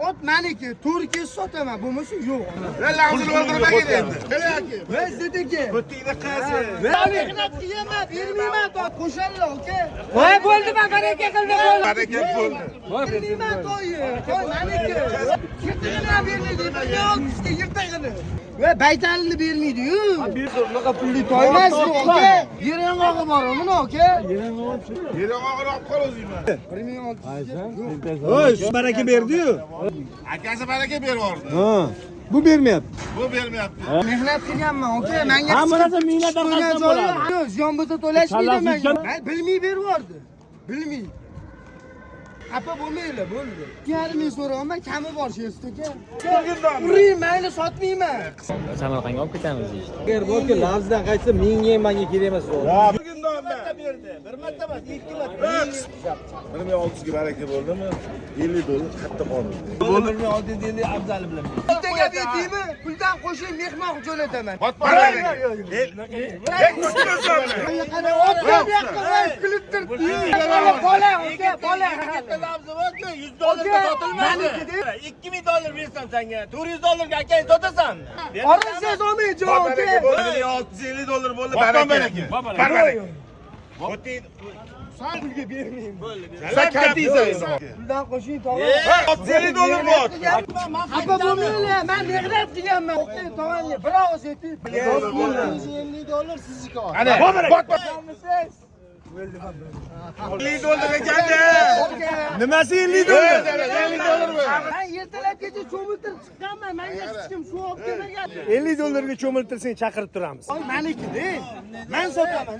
Ot meniki, to'g'ri kelsa sotaman, bo'lmasa yo'q. Lag'zini o'ldirmagin endi. Bizniki. Butingni qaysi? Mehnat qilganman, bermayman, qo'shadilar, aka. Voy bo'ldi, man baraka qildim, bo'ldi. Baraka bo'ldi. Bermayman to'yi. To'y meniki. Yirtig'ini ham bermaydi, 1.6 ga yirtig'ini. Va baytalini bermaydi-yu. Bunaqa pulli toy emas bu, aka. Yer yong'og'i bor, buni aka. Yer yong'og'ini olib qol o'zingman. 1600. Voy, baraka berdi-yu. Akasi baraka berib yubordi. Ha. Bu bermayapti. Bu bermayapti. Mehnat qilganman, aka. Menga Hamma narsa mehnat orqasidan bo'ladi. Yo'q, ziyon bo'lsa to'lashmaydi Kallasi menga. uchun- Men bilmay berib yubordi. Bilmay. Xafa bo'lmanglar, bo'ldi. 2,5 ming so'rayapman, kami bor sherst aka. Uring, mayli sotmayman. Samarqandga olib ketamiz deyishdi. Agar borki lafzdan qaytsa menga ham manga kerak emas. Bir marta emas, ikki marta. 1600 ga baraka bo'ldimi? 50 dollar katta qonun. 1650 afzali bilan. Bitta gap aytaymi? Puldan qo'shib mehmon jo'nataman. Baraka. Kulib turibdi. Bola, aka, bola. Lafzi borku 100 dollarga sotilmaydi. Maniki. 2000 dollar bersam senga, 400 dollarga akang sotasanmi? Orasiz olmay, jon, aka. 1650 dollar bo'ldi baraka. Baraka. Buting Pulga bermayman. sen katiysan. Puldan qo'shing, tog'a. 650 dollar bor. Xafa bo'lmanglar, men mehnat qilganman. O'qing, tog'amga bir og'iz ayting. 150 dollar sizniki. Ana. 50 dollar ekanda. Nimasi 50 dollar? 50 dollar bu. Men ertalabgacha cho'miltirib chiqqanman, menga hech kim suv olib kelmagan. 50 dollarga cho'miltirsang chaqirib turamiz. Voy, meniki-da. Men sotaman.